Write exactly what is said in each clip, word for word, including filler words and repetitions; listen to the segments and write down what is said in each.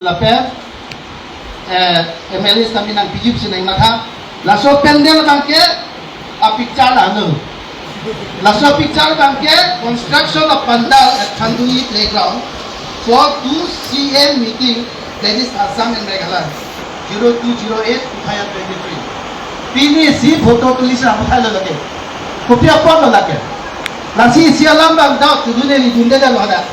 Lapen, eh, M L A sitame nangpiji pusi nangmatha. Laso pandal abangke a picture la no. Laso picture abangke construction of pandal at Khanduli playground for two C M meeting, that is Assam and Meghalaya, zero two zero eight two thousand twenty-three. Pini isi photo tulis rang thalo lake. Kopi apot lo lake. Lasi isi alam abang dao tudu neli dunde lo hadak.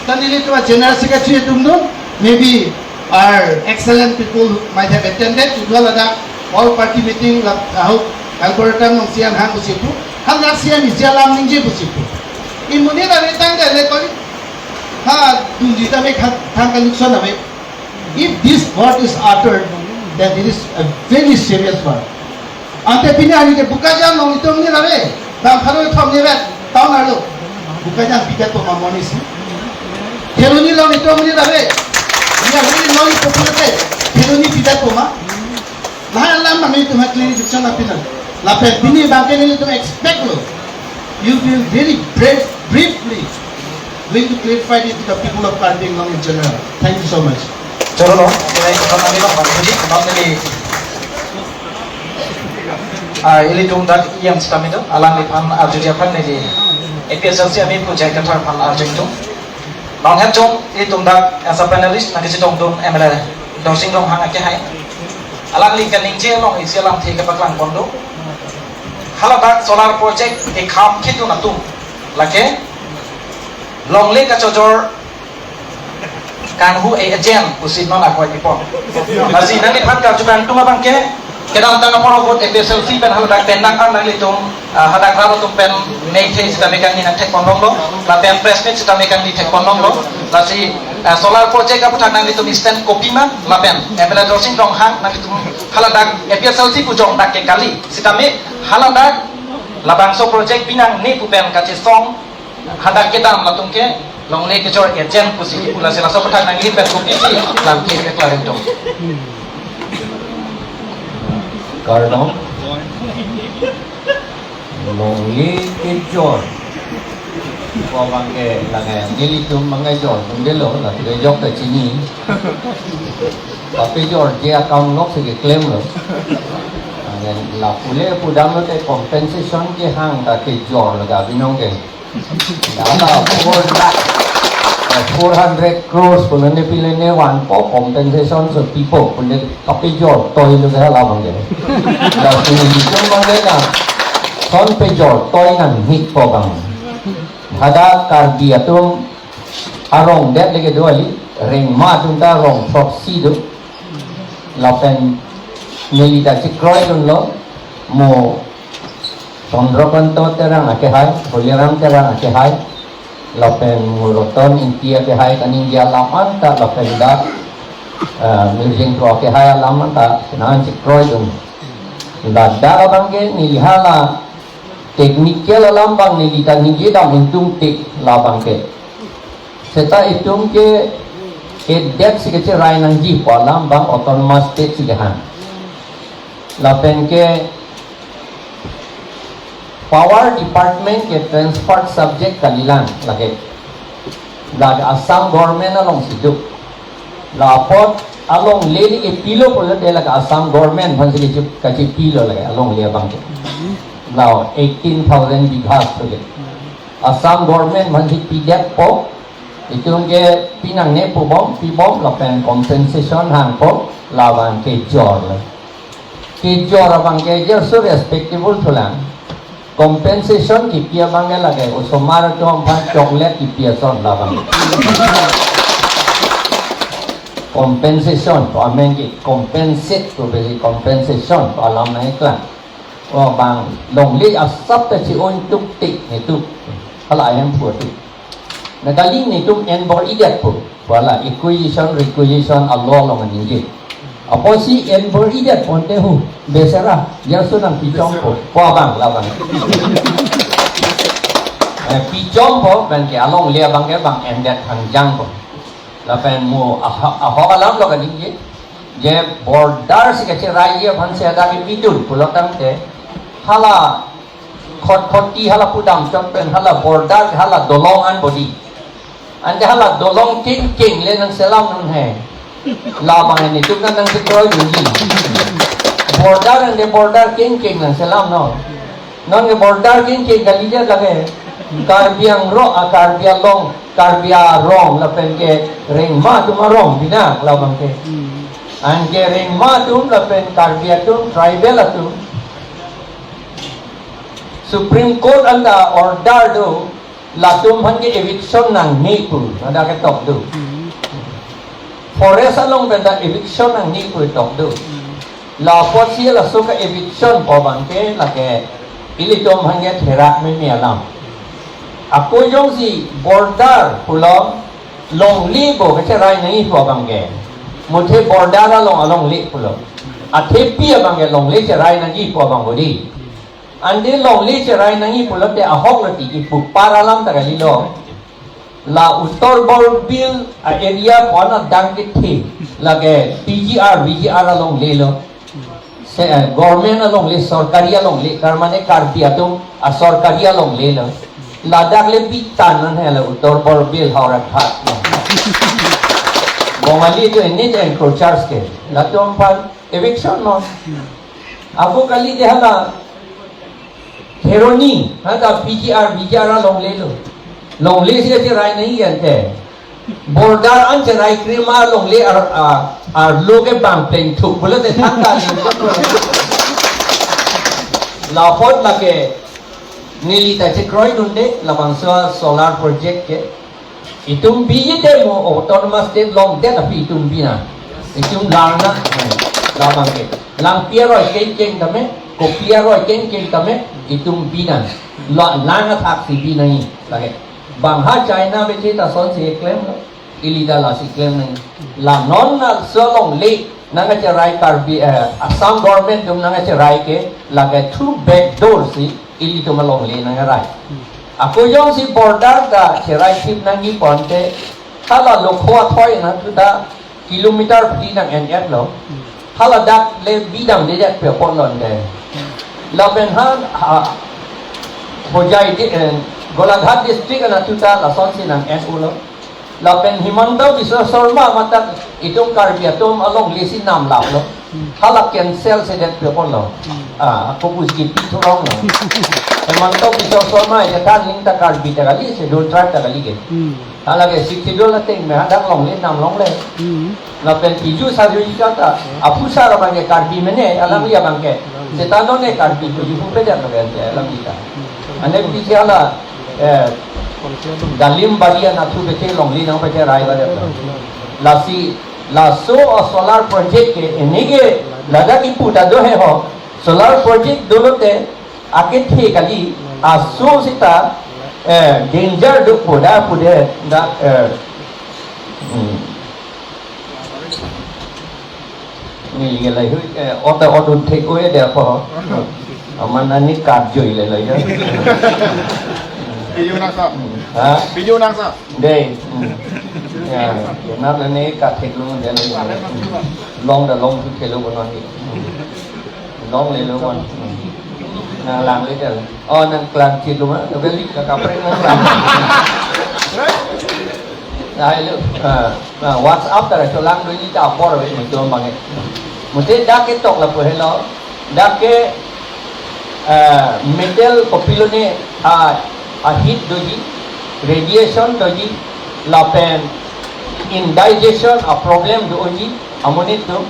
Then nelitum a-General Secretary atum do, maybe our excellent people might have attended to do ladak all party meeting la, ahok, Alberta nong sian hang pusi pu, haladak sian isi alam ningje pusi pu. Imonit ave tangte le koi, ha, dunji tame kha, thang kalukson ave. If this word is uttered, then it is a very serious word. Ante pini ani ke Bokajan along itum ni rave, bang pharo thom ni vet, town arlo. Bokajan pidet po ma monit si. Kheroni along itum ni rave. Ni a very low popular te. Kheroni pidet po ma. Lahai alam kami itum ha clarification apina. Lapen pini abangke nelitum expect lo. You will very brief, briefly going to clarify it to the people of Karbi Anglong in general. Thank you so much. Choro lo, kira itu kan kami lo, Bang Budi, Bang Budi. Ah, ilitum dak E M sitame do, alangliphan arjuji aphan neli A P H L C ami project kathar aphan arju itum. Nonhet jong ilitum dak as a panelist nangkachetongdun M L A Dorsing Ronghang akehai. Alangli kaningje along isi alamthe kapaklang pon do. Haladak solar project kekham khitun atum lake longle kachojor kanghu e agent pusi non akoi pipon. Lasi nangliphan karju kangtung abangke kedamtang apor ahut A P H L C pen haladak pen nang an nanglitum, ah, hadak rat atum pen meeting sitame kangni nangthek pon longlo, lapen press meet sitame kangni thek pon longlo. Lasi, ah, solar project aputhak nanglitum stand kopi ma, lapen M L A Dorsing Ronghang nanglitum haladak A P H L C pu jong dak ke kali sitame haladak labangso project binong ne pu pen kachesong hadak kedam latum ke longle kejor agent pusi kipu, lasi laso aputhak nangli pen kopisi lamthe ke klaro itum. Kardom. Longle kejor. Ko abangke lake nelitum abangke jor, tungdelo, lake jok ke chini. Tapi jor je account lok si keklem lo. Angen la pule pudam lote compensation kehang ta kejor lo ga binong ke. Dana four lakh, eh, four hundred crores pulote pilene vanpo compensation so pipo pulote kapejor toi lo ke hala abangke. La sini itu abangke na son pejor toi nangji pu abang. Hadak Karbi atum arong det leke do kali, rengma atum ta rong throksi do. Lapen neli ta chekroidunlo, mo Chandrakanta Terang akehai, Holiram Terang akehai, lapen mo Ratan Ingti akehai kaningje alam anta, lapen dak, eh, Mirjeng Kro akehai alam anta, nang chekroidun. Ladak abangke neli hala technical alam abang neli ta ningje dam ingtung tik labangke. Seta itum ke edet si kecherai nangji pu alam abang autonomous state si kehang. Lapen ke power department ke transferred subject kalilang lake. Lake Assam government along si do. La apot alongle le kepilo pulote lake Assam government aphan si kachi-, kachipilo lake alongle abangke. Now eighteen thousand bighas pulote. Assam government aphan si pidetpo, itum ke pinangne pubom, pibom lapen compensation hangpo, labang kejor lo. Kejor abangke je so respectable thulang. Compensation kipi abangke lake osomar atum aphan chocolate kipi ason labang. Compensation pu amen ke compensate pu besi compensation pu alam nangklang. O bang longle asap ta si-o ingtuk tik netu. Hala ahemphu tu. Na kali netum en bor-idet pu. Pu hala acquisition, requisition a-law along ningje. Apotsi en bor-idet ponte hu, besera, ya so nangpichongpo. Pu abang labang. Eh, pichongpo, bang ke alongle abangke bang endet hangjangpo. Lapen mo aha-, ahok alam lo kaningje. Je border si kacherai aphan si hadak kepidun pulo tangte hala Khatkhati hala pudam chot pen hala border hala dolong an bodi. Ante hala dolong kengkeng le nangselam nanghe. Labang nelitum nangchekroi dunji. Border ante border kengkeng nangselam non. Non ke border kengkeng kalidet lake. Karbi Anglong, ah, Karbi Anglong, Karbi arong lapen ke Rengma atum arong bina labang ke. Anke Rengma atum lapen Karbi atum tribal atum Supreme Court anta order do, latum aphan ke eviction nangne pu, hadak ketok do. Forest along pen ta eviction nangne pu tok do. La apotsi laso ke eviction pu abang ke lake ilitum aphan ke therak meme alam. Ako jongsi border pulo longle bo kacherai nangji pu abang ke. Muthe border along alongle pulo. Athepi abang ke longle cherai nangji pu abang bo di. Ante longle cherai nangji pulote ahok lo ti kipu par alam ta kalilo. La Uttar Borbil a-area pu an adang kethe lake P G R, V G R alongle lo. Se, eh, government alongle, sorkari alongle, kar mane Karbi atum asorkari alongle lo. Ladak le bitan an he la Uttar Borbil Howraghat lo. Bongali to enit encroachers ke. Latum aphan eviction non. Ako kalidet hala Kheroni, hadak P G R, V G R alongle lo. Longle si cherai nangji ante. Border an cherai krima longle ar, ar, arlo ke bang plengthuk pulote thangta ni. La apot lake neli ta chekroi dunde, labangso solar project ke. Itum bidet mo autonomous state longdet aphi itum bi nang. Itum lang nang. Labang ke. Langpi aroi kengkeng tame, kopi aroi kengkeng tame, itum bi nang. La lang athak si bi nangji. Lake. Bang ha China bete ta sonsi klem lo. Ili ta lasi klem nangji. La non laso longle nangkacherai Karbi, eh, Assam government atum nangkacherai ke lake through back door si ilitum alongle nangrai. Ako jongsi border ta cherai sip nangji pu ante hala Lokho athoi nangthu ta kilometer phli nang en-et lo. Haladak le bidam dedet pe pon londe. Lapen ha, ha, Hojai di, eh, Golaghat district nangthu ta lasonsi nang en-o lo. Lapen Himanta Biswa Sarma matak itum Karbi atum alongle si namlap lo. Hala cancel sedet pe pon lo. Ah, ako pusi kipi thurong lo. Himanta Biswa Sarma ya tan ning ta Karbi ta kali, Scheduled Tribe ta kali ke. Hala ke Sixth Schedule ateng me hadak longle nam longle. Lapen Piju Hazarika ta aphusar abang ke Karbi mene, alangli abang ke. Seta non ne Karbi pu ihu pedet lo ke alangli ta. Ane pisi hala, eh, Dalim Bari nangthu bete longle nangpacherai ba det. Lasi, laso a solar project ke ini ke ladak ipu ta do he ho. Solar project dolote akethe kali aso seta, eh, danger do pu da pu de da, eh, hmm. Ni ngelai hui, eh, order order take away de apo. Aman ani kap joi le le ya. Piju nang sa. Ha? Piju nang sa. Dei. Hmm. Ya, na na ne ka thek lo de le. Long da long thu thelo ko non ni. Longle lo ko. Na lang le de. Oh, nang klang chit lo ma. Lo beli ka kaprek nang lang. Dai lo. Ah, ah, WhatsApp ta cholang do ni ta apor ve mo chom bang. Mute dak ketok lapu helo. Dak ke, eh, metal kopilo ne, ah, a heat doji, radiation doji, lapen indigestion a problem doji, amonit do,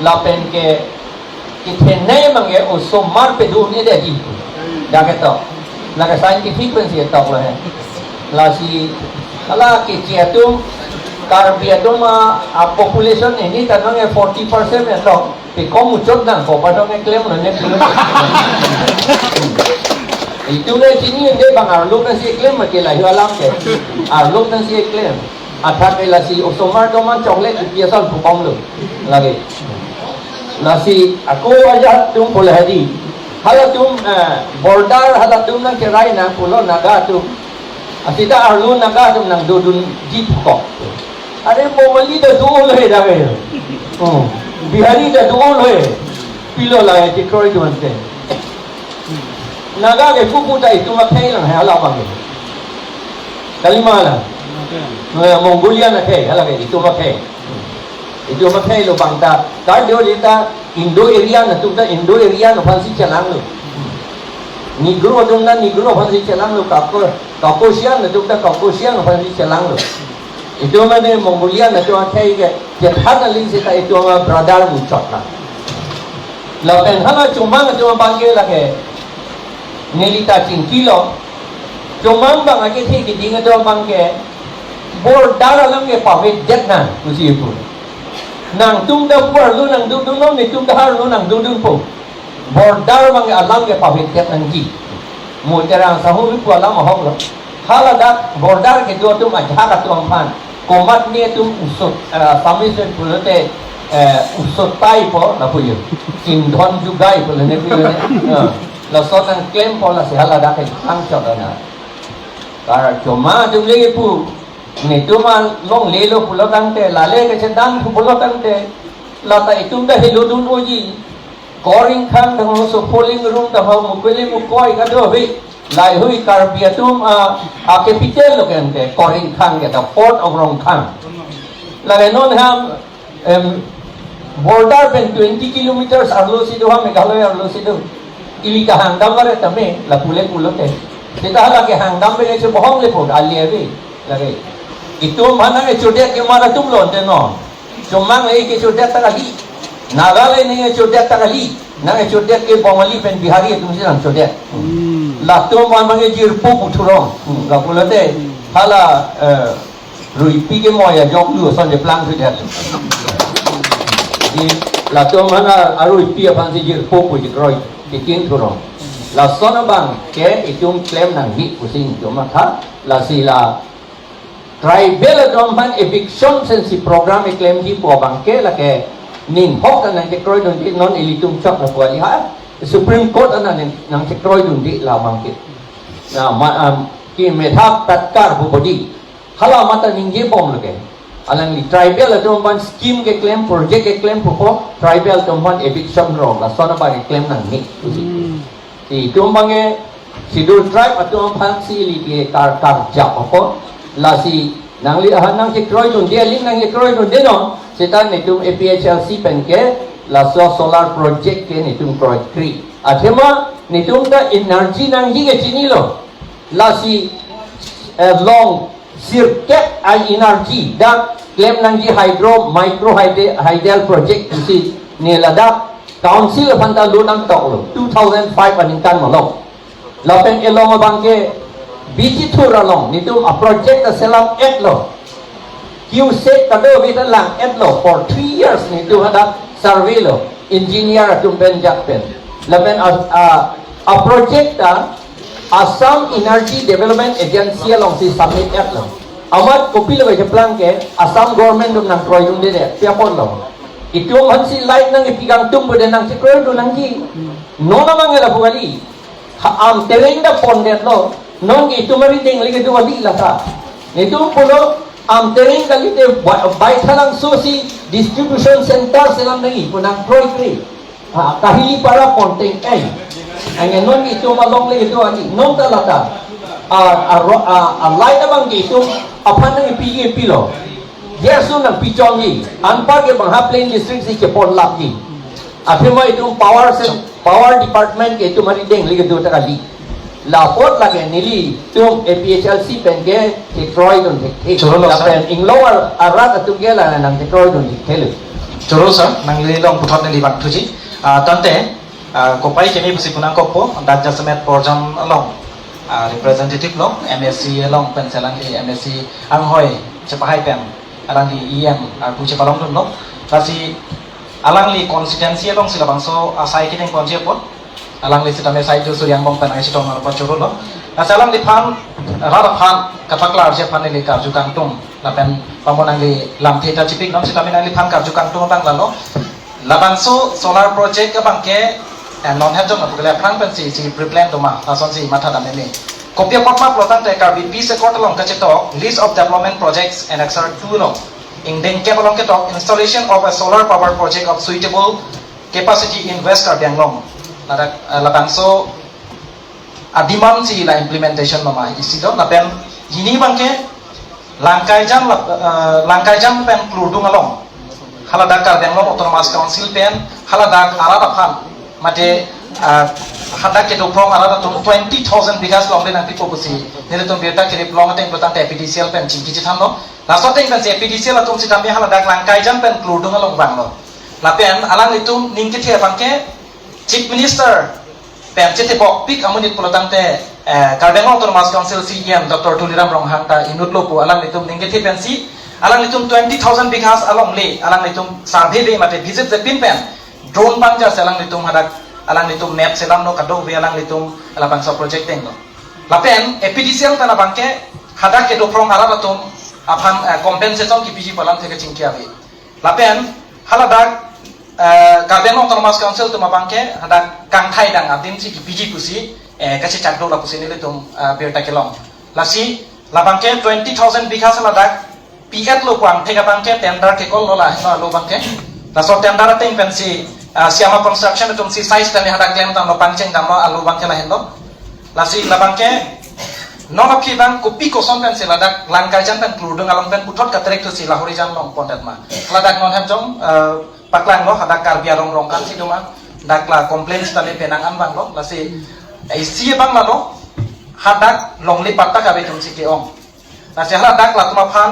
lapen ke kethenei abang ke osomar pedun-edet di. Dak ketok. Lake scientific pensi tok lo he. Lasi, hala Keche atum, Karbi atum a, a population ini ta nang forty percent lo. Pe kom muchot nang ko pa dong eklem lo ne pulo. Itum le chini de bang arlo nangsi eklem ma ke lahei alam ke. Arlo nangsi eklem. Athak ke lasi osomar doman chocolate piasan pupom lo. Lagi. Lasi ako ajat atum pula hadi. Halatum, eh, border halatum nangcherai nang pulo Naga atum. Asita arlo Naga atum nangdodunji pu kok. Are Bongali ta do-o lo he dak he. Oh, Bihari ta do-o lo he. Pilo la he kekroi do ante. Naga ke kuku ta itum akhei lang he hala abang he. Kalima la. Eh, Mongolian akhei, hala ke itum akhei. Itum akhei lo bang ta, Karbi atum ta Indo-Aryan atum ta Indo-Aryan aphansi chelanglo. Negro atum ta Negro aphansi chelanglo, Cauca-, Caucasian atum ta Caucasian aphansi chelanglo. Itum mane Mongolian atum akhei ke, chethan aling seta itum a brother muchot na. Lapen hala Chomang atum abang ke lake, neli ta chingkilo, Chomang bang akethe keding atum abang ke, border alam ke pavedetnang, pusi pu. Nangtum ta pu arlo nangdundunnon, netum ta ha arlo nangdundunpo. Border abang ke alam ke pavedetnangji. Mo Terang Sahong pu alam ahok lo. Haladak border kedo atum ajahak atum aphan. Komatne atum usot, eh, Assamese pulote, eh, usot taipo lapu yo. Indhon jugai pulo ne pulo ne. Eh, lason nangklempo lasi haladak ke angchot na. Kar Chomang atum lagi pu, netum alonglelo pulo tangte, lale kachedam pu pulo tangte, lata itum ta helo dun-oji. Kor ingkhang tangho, so polling room tangho, mukuli mukoi kadokave. Laheihui Karbi atum a, a capital lo ke ante, Kor ingkhang ke, the port of Rongkhang. Lake non ham, em, border pen twenty kilometers arlo si do ha, Meghalaya arlo si do. Ili ta hangdam bare tame, lapu le pulote. Seta lake hangdam pen ese bohong le pun, ali ave, lake. Itum aphan nangkechodet ke Hmar atum lo ante non. Chomang le kechodet ta kali. Naga le nangkechodet ta kali. Nangkechodet ke Bongali pen Bihari atumsi nangchodet. Hmm. Latum aphan abang ke jirpo pu thurong. Hmm, lapulote. Hmm. Hala, eh, ruipi ke moya jok lu ason cheplang sudet. Di latum aphan a ruipi aphansi jirpo pu jikroi titin thurong. Lason abang ke itum klem nangji pusi itum matha, lasi la tribal atum aphan eviction pensi program keklemji pu abang ke lake ninghok ta nangchekroidunde, non ilitum chok lapu kali ha. Supreme Court an nang, nangchekroidunde la abang ke. Na ma, am, ki Medha Patkar pu body. Hala amat ta ningjebom lake. Alangli tribal atum aphan scheme keklem, project keklem pupo, tribal atum aphan eviction rong, lason abang keklem nangne. Hmm. Si itum abang ke Scheduled Tribe atum aphansi ili ke kar, karjap apot. Lasi nangli ahan nangchekroidunde, aling nangchekroidunde non. Seta netum A P H L C pen ke laso solar project ke netum kroikre. Athema netum ta energy nangji ke chinilo. Lasi, eh, long sirkep a energy dak klem nangji hydro, micro hydel, hydel project pusi ne ladak council aphan ta lo nangtoklo, two thousand five aningkan malom. Lapen elong abang ke Bijithur along netum a project ta selam-etlo. Q sec kadokave ta lang-etlo, for three years netum hadak survey lo, engineer atum pen ajat pen. Lapen a, a, a project ta Assam Energy Development Agency alongsi submit-etlo. Amat kopilo keplang ke Assam government atum nangkroidunde, pi apotlo. Itum aphansi light nangkepi kangtung pu de nangchekroidun nangji. Non abang ke lapu kali. Ha, Amtereng ta pondetlo. Non ke itum arideng le kedo kali lata. Netum pulo Amtereng kalite Bai-, Baithalangso si distribution center selam nangji pu nangkroikre. Ha, Kahilipara ponteng ai. Anke non ke itum along le kedo kali. Non ta lata. A, a, ro-, a, a light abang ke itum aphan nangkepi, kepilo. Gas nangpichongji. Anpar ke bang ha plain district si keponlapji. Athema itum power se, power department ke itum arideng le kedo ta kali. Lapot lake nelitum A P H L C pen ke chekroidun thekthe. Choro lo, sir. Lapen inglong arat atum ke la nangchekroidun thekthelo. Choro sir, nangli along puthot neli vangthuji. Ah, tangte, ah, kopai keme pusi punangkokpo, dak jasemet Borjan along, ah, representative lo, M A C along pen selang ke M A C anghoi chepahai pen, alangli E M arpu chepalongdunlo. Lasi alangli constituency alongsi labangso asai kedeng ponji apot. Alangli sitame sai tu Suryang bong pen ai sitong arpa choro lo. Lasi alangliphan, rat aphan, kapaklarji aphan neli karju kangtung. Lapen pamo nangli lamthe ta chipiknon sitame nangliphan karju kangtung abang lalo. Labangso solar project abang ke, eh, non het jong apu kele aphrang pensi, si pre-plan do ma, lasonsi matha dam meme. Kopi apot ma pulo tangte Karbi Peace Accord along kachetok, List of Development Projects Annexure two along. Ingdeng kep along ketok, Installation of a Solar Power Project of Suitable Capacity in West Karbi Anglong. Ladak, eh, labangso a-demand si la implementation mama isi do, lapen hini abang ke Langkaijang lap-, eh, Langkaijang pen Klurdung along. Haladak Karbi Anglong Autonomous Council pen haladak arat aphan, mate, ah, hadak kedo phrong arat atum twenty thousand bighas longle nangpipo pusi nelitum birta kerip long ateng pulo tangte A P D C L pen chingki chethanlo. Laso ateng pensi A P D C L atum sitame haladak Langkaijan pen Klurdung along vanglo. Lapen alanglitum ning kethe abangke Chief Minister pen chethepokpik amonit pulo tangte, eh, Karbi Anglong Autonomous Council C E M Doctor Tuliram Ronghang ta inutlo pu alanglitum ning kethe pensi, alanglitum twenty thousand bighas alongle alanglitum survey-ve mate visit-ve pin pen drone pangja si alanglitum hadak, alanglitum map selamlo, kadokave alanglitum labangso project denglo. Lapen A P D C L pen abangke hadak kedo phrong arat atum aphan, eh, compensation kepiji pu alamthe kachingki ave. Lapen haladak, eh, Karbi Anglong Autonomous Council atum abangke hadak kangthai dang adim si kepiji pusi, eh, kachechak do la pusi nelitum, eh, birta kelong. Lasi labangke twenty thousand bighas haladak P F lo pu angthek abangke tender ke-call lo la heno alo abangke. Laso tender ateng pensi, eh, Siama Construction atum si site tani hadak klemtanglo, pangchengdamlo, alo abangke lahenlo. Lasi labangke non aphi abang kopi koson pensi ladak Langkaijan pen Klurdung along pen puthot katrek thusi lahorijan longpon det ma. Ladak non hem jong, eh, paklanglo, hadak Karbi arong rong an si doma. Dak la complaints tale penang an vanglo. Lasi, eh, isi abang lalo, hadak longle patta kave atum si ke-ong. Lasi haladak latum aphan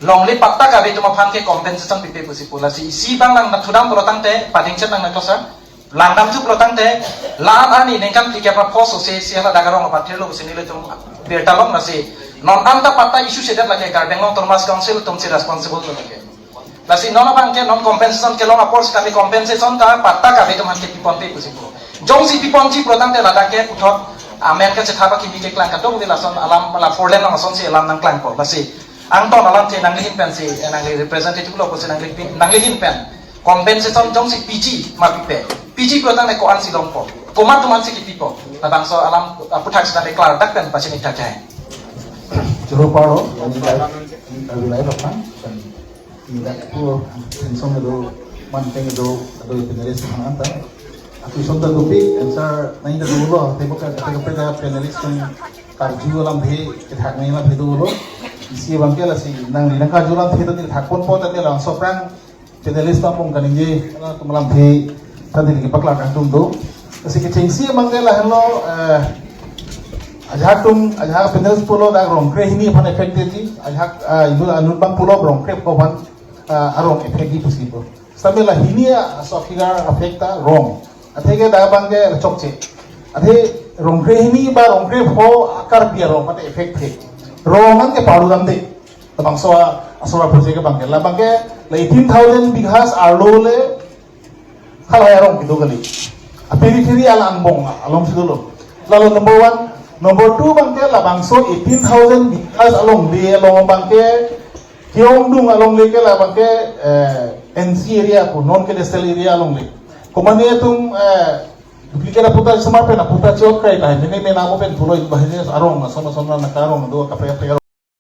longle patta kave atum aphan ke compensation pipe pusi pu. Lasi isi abang nangnathudam pulo tangte, padingchet nangnaklosar. Langdamthu pulo tangte, la-an arni ningkan phlikep ra pho sose si haladak arong apathirlo pusi nelitum birta long. Lasi non anta patta issue sedet lake Karbi Anglong Autonomous Council atum si responsible lo lake. Lasi non abangke non compensation kelong apor si kami compensation ta patta kave atum aphan ke piponpe pusi pu. Jongsi piponji pulo tangte ladak ke puthot amen kachethap akimi keklang kadokave lason alam la four lane along asonsi alam nangklangpo. Lasi angton alamthe nangli ahin pensi, eh, nangli representative lo pusi nangli pin, nangli ahin pen compensation jongsi piji ma pipe. Piji pulo tangte ko-an si longpo, komat atum aphan si kepipo. Labangso alam, ah, aphuthak sitame klardak pen pachini thak hai. Choro paro, ini live, ini live apa? Ini live pu, langsung itu, manting itu, itu panelist mana anta? Aku sonta topik, answer nangji dolo, tebok ka, ka, ka, panelist kan karju alamthe, kethak nangji alamthe dolo. Isi abangke lasi, nangli nangkarju alamthe tadi thakponpo tadi langsung aphrang panelist ta pong kaningje, alanglitum alamthe tadi kepaklar kangtung do. Lasi kechengsi abangke lahenlo, eh, ajahak atum, ajahak panelist pulo dak rongkre hini aphan affect detji, ajahak, eh, inut anut abang pulo rongkre ko aphan, eh, arong affect ji pusi pu. Sitame la hini aso figure affect ta wrong. Atheke dak abangke chokche. Athe rongkre hini ba rongkre pho a Karbi arong mate affect the. Rong an ke paru damde. Labangso asor project abangke. Labangke la eighteen thousand bighas arlo le halahai arong kedo kali. A periphery alang angbong along si dolo. Lalo number one, number two abangke labangso eighteen thousand bighas alongle along abangke, Kiongdung alongle ke labangke, eh, N C area pu, non cadastral area alongle. Komane atum, eh, duplicate aputa, semar pen aputa chot krai ta, mene mena mo pen pulo, bahini arong, asoma soma na karong, do kape kape arong.